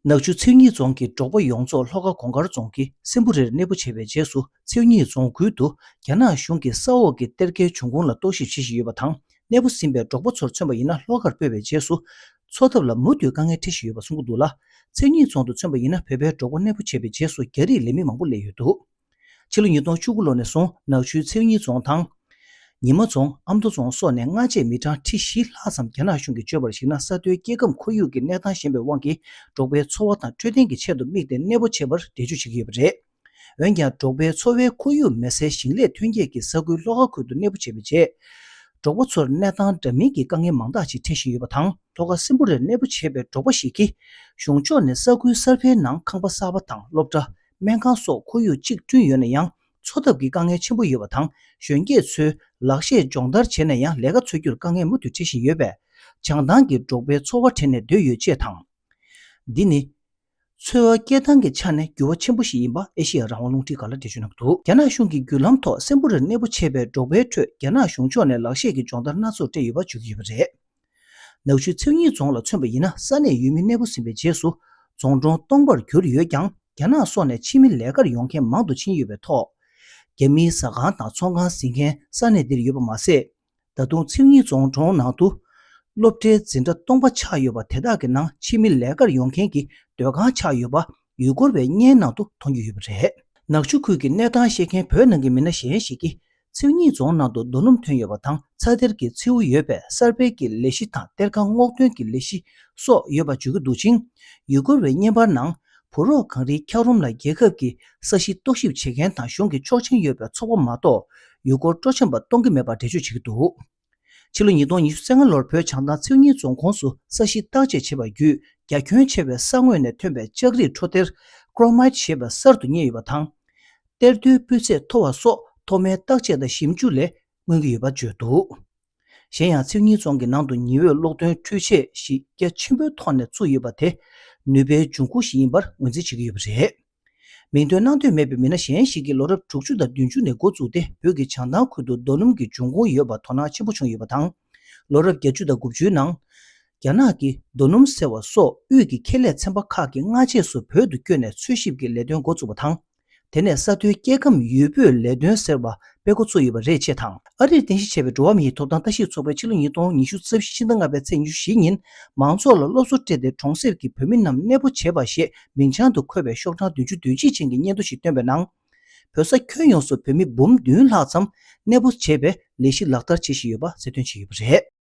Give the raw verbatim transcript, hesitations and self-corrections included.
ནག་ཆུ་མཚེའུ་གཉིས་རྫོང་གི་འབྲོག་པ་ཡོངས་རྫོགས་ལྷོ་ཁ་གོང་དཀར་རྫོང་གི་སྲིན་པོ་རིར་གནས་སྤོ་བྱས་པའི་རྗེས་སུ། མཚེའུ་གཉིས་རྫོང་ཁུལ་དུ་རྒྱ་ནག་གཞུང་གིས་ས་འོག་གི་གཏེར་ཁའི་འབྱུང་ཁུངས་ལ་རྟོག་ཞིབ་བྱེད་བཞིན་ཡོད་པ་དང་། གནས་སྤོ་ཟིན་པའི་འབྲོག་པ་ཚོར་མཚོན་པ་ཡིན་ན། ལྷོ་ཁར་སྤོས་པའི་རྗེས་སུ་འཚོ་ཐབས་ལ་མུ་མཐུད་དཀའ་ངལ་འཕྲད་བཞིན་ཡོད་པ་གསུང་གི་འདུག་ལ། མཚེའུ་གཉིས་རྫོང་དུ་མཚོན་པ་ཡིན་ན། བོད་པའི་འབྲོག་པ་གནས་སྤོ་བྱས་པའི་རྗེས་སུ་རྒྱ་རིགས་ལས་མི་མང་པོ་སླེབས་ཡོད་འདུག། ཕྱི་ལོ་ཉིས་སྟོང་བཅུ་དགུ་ལོ་ནས་བཟུང་ནག་ཆུའི་མཚེའུ་གཉིས་རྫོང་དང་། ཉི་མ་རྫོང་། ཨ་མདོ་རྫོང་སོགས་ནས་སྔ་རྗེས་མི་གྲངས་ཁྲི་བཞི་ལྷག་ཙམ་རྒྱ་ནག་གཞུང་གིས་བཅོས་པར་གཞིགས་ན། ས་མཐོའི་སྐྱེ་ཁམས་ཁོར་ཡུག་གི་གནས་སྟངས་ཞན་པའི་དབང་གིས། འབྲོག་པའི་འཚོ་བ་དང་འཕྲོད་བསྟེན་གྱི་ཆེད་དུ་དམིགས་ཏེ་གནས་སྤོ་བྱེད་པར་འགྲེལ་བརྗོད་བྱེད་ཀྱི་ཡོད་པ་རེད། འོན་ཀྱང་། འབྲོག་པའི་འཚོ་བའི་ཁོར་ཡུག་མེ་སའི་ཞིང་ལས་ཐོན་སྐྱེད་ཀྱི་ས་ཁུལ་ལྷོ་ཁ་ཁུལ་དུ་གནས་སྤོ་བྱས་པའི་རྗེས། འབྲོག་པ་ཚོར་གནས་སྟངས་འདྲ་མིན་གྱི་དཀའ་ངལ་མང་དག་ཅིག་འཕྲད་བཞིན་ཡོད་པ་དང་། ལྷོ་ཁ་སྲིན་པོ་རིར་གནས་སྤོ་བྱས་པའི་འབྲོག་པ་ཞིག་གིས། གཞུང་ཕྱོགས་ནས་ས་ཁུལ་གསར་པའི་ནང་ཁང་པ་གསར་པ་དང་སློབ་གྲྭ། སྨན་ཁང་སོགས་ཁོར་ཡུག་གཅིག་བསྐྲུན་ཡོད་ན་ཡང་། འཚོ་ཐབས་ཀྱི་དཀའ་ངལ་ཆེན་པོ་ཡོད་པ་དང་། གཞོན་སྐྱེས་ཚོས་ལག་ཤེས་སྦྱོང་བརྡར་བྱས་ན་ཡང་། ལས་ཀ་འཚོལ་རྒྱུར་དཀའ་ངལ་མུ་མཐུད་འཕྲད་བཞིན་ཡོད་པས། བྱང་ཐང་གི་འབྲོག་པའི་འཚོ་བ་བྲལ་ནས་སྡོད་ཡོད་ཅེས་དང་། འདི་ནི། འཚོ་བ་སྐྱེལ་སྟངས་ཀྱི་ཆ་ནས་འགྱུར་བ་ཆེན་པོ་ཞིག་ཡིན་པ་ཨེ་ཤེ་ཡ་རང་དབང་རླུང་འཕྲིན་ཁང་ལ་འགྲེལ་བརྗོད་གནང་གི་འདུག། རྒྱ་ནག་གཞུང་གིས་བརྒྱུད་ལམ་ཐོག་སྲིན་པོ་རིར་གནས་སྤོ་བྱས་པའི་འབྲོག་པའི་ཁྲོད། རྒྱ་ནག་གཞུང་ཕྱོགས་ནས་ལག་ཤེས་ཀྱི་སྦྱོང་བརྡར་སྣ་ཚོགས་སྤྲད་ཡོད་པ་བརྗོད་ཀྱི་ཡོད་པ་རེད། ནག་ཆུ་མཚེའུ་གཉིས་རྫོང་ལ་མཚོན་པ་ཡིན་ན། ས་གནས་ཡུལ་མི་གནས་སྤོ་ཟིན་པའི་རྗེས་སུ། རྫོང་གྲོང་སྟོངས་པར་གྱུར་ཡོད་ཀྱང་། རྒྱ་ནག་སོགས་ནས་ཕྱི་མི་ལས་ཀར་ཡོང་མཁན་མང་དུ་ཕྱིན་ཡོད་པའི་ཐོག། རྒྱ་མིའི་ཟ་ཁང་དང་ཚོང་ཁང་ཟིན་མཁན་ས་གནས་འདིར་ཡོད་པ་མ་ཟད། ད་དུང་མཚེའུ་གཉིས་རྫོང་གྲོང་ནང་དུ། སློབ་གྲྭའི་འཛིན་གྲྭ་སྟོང་པ་ཆགས་ཡོད་པ་དེ་དག་གི་ནང་ཕྱི་མི་ལས་ཀར་ཡོང་མཁན་གྱི་སྡོད་ཁང་ཆགས་ཡོད་པ། ཡུལ་སྐོར་བའི་བརྙན་ནང་དུ་མཐོང་རྒྱུ་ཡོད་པ་རེད། ནག་ཆུ་ཁུལ་གྱི་གནས་སྟངས་ཤེས་མཁན་བོད་ནང་གི་མི་སྣ་གཞན་ཞིག་གིས། མཚེའུ་གཉིས་རྫོང་ནང་དུ་རྡོ་སྣུམ་ཐོན་ཡོད་པ་དང་། ཚྭ་དེར་གྱི་མཚེའུ་ཡོད་པས། གསར་སྤེལ་གྱི་ལས་གཞི་དང་གཏེར་ཁ་སྔོག་འདོན་གྱི་ལས་གཞི་སོགས་ཡོད་པ་བརྗོད་ཀྱི་འདུག་ཅིང་། ཡུལ་སྐོར་བའི་བརྙན་པར་ནང་། ཕོ་རོག་གངས་རིའི་འཁྱགས་རོམ་ལ་རྒྱལ་ཁབ་ཀྱི་ས་གཞི་རྟོག་ཞིབ་བྱེད་མཁན་དང་། གཞུང་གི་ཆོག་མཆན་ཡོད་པའི་ཚོགས་པ་མ་གཏོགས། ཡུལ་སྐོར་སྤྲོ་འཆམ་པ་གཏོང་གི་མེད་པར་འགྲེལ་བརྗོད་བྱེད་ཀྱི་འདུག། ཕྱི་ལོ་ཉིས་སྟོང་ཉི་ཤུ་རྩ་ལྔ་ལོར་བོད་བྱང་ཐང་མཚེའུ་གཉིས་རྫོང་ཁོངས་སུ་ས་གཞི་བརྟག་དཔྱད་བྱས་པ་བརྒྱུད། རྒྱ་ཁྱོན་ཆེ་བའི་ས་ངོས་ནས་ཐོན་པའི་ལྕགས་རིགས་འཕྲོ་སྟེར་ཀྲོ་མའིཊ་ཞེས་པ་གསར་དུ་རྙེད་ཡོད་པ་དང་། གཏེར་རྡོའི་སྤུས་ཚད་མཐོ་བ་སོགས་ཐོག་མའི་བརྟག་དཔྱད་དང་ཞིབ་འཇུག་ལས་མངོན་གྱི་ཡོད་པ་བརྗོད་འདུག། གཞན་ཡང་། མཚེའུ་གཉིས་རྫོང་གི་ནང་དུ་ཉི་འོད་གློག་འདོན་འཕྲུལ་ཆས་ཤིག་རྒྱ་ཆེན་པོའི་ཐོག་ནས་བཙུགས་ཡོད་པ་དེ། ནུས་པའི་འབྱུང་ཁུངས་ཤིག་ཡིན་པར་ངོས་འཛིན་བྱེད་ཀྱི་ཡོད་པ་རེད། མིང་འདོན་གནང་འདོད་མེད་པའི་མི་སྣ་གཞན་ཞིག་གིས། ལོ་རབས་དྲུག་ཅུ་དང་བདུན་ཅུ་ནས་འགོ་བཙུགས་ཏེ། བོད་ཀྱི་བྱང་ཐང་ཁུལ་དུ་རྡོ་སྣུམ་གྱི་འབྱུང་ཁུངས་ཡོད་པར་དོ་སྣང་ཆེན་པོ་བྱུང་ཡོད་པ་དང་། ལོ་རབས་བརྒྱད་ཅུ་དང་དགུ་བཅུའི་ནང་། རྒྱ་ནག་གིས་རྡོ་སྣུམ་ཟེར་བ་སོགས་དབུས་ཀྱི་ཁེ་ལས་ཚན་པ་ཁག་གིས་སྔ་རྗེས་སུ་བོད་དུ་བསྐྱོད་ནས་འཚོལ་ཞིབ་ཀྱི་ལས་དོན་འགོ་བཙུགས་པ་དང་། དེ་ནས་ས་མཐོའི་སྐྱེ་ཁམས་ཡུལ་སྤོས་ལས་དོན་ཟེར་བ་སྤེལ་འགོ་ཚུགས་ཡོད་པ་རེད་ཅེས་དང་། ཨ་རིར་རྟེན་གཞི་བྱས་པའི་འགྲོ་བ་མིའི་ཐོབ་ཐང་ལྟ་ཞིབ་ཚོགས་པས་ཕྱི་ལོ་ཉིས་སྟོང་ཉི་ཤུ་རྩ་བཞི་ཕྱི་ཟླ་ལྔ་པའི་ཚེས་ཉི་ཤུ་བཞི་ཉིན། མང་ཚོགས་ལ་སློབ་གསོ་སྤྲད་དེ། གྲོང་གསེབ་ཀྱི་བོད་མི་རྣམས་གནས་སྤོ་བྱས་པ་ཞེས་མིང་བྱང་དུ་འཁོད་པའི་ཤོག་གྲངས་བདུན་ཅུ་དོན་གཅིག་ཅན་གྱི་སྙན་ཐོ་ཞིག་བཏོན་པའི་ནང་། བོད་ས་ཁྱོན་ཡོངས་སུ་བོད་མི་འབུམ་བདུན་ལྷག་ཙམ་གནས་སྤོ་བྱེད་པའི་ལས་གཞི་ལག་བསྟར་བྱེད་བཞིན་ཡོད་པ་གསལ་སྟོན་བྱས་ཡོད་པ་རེད།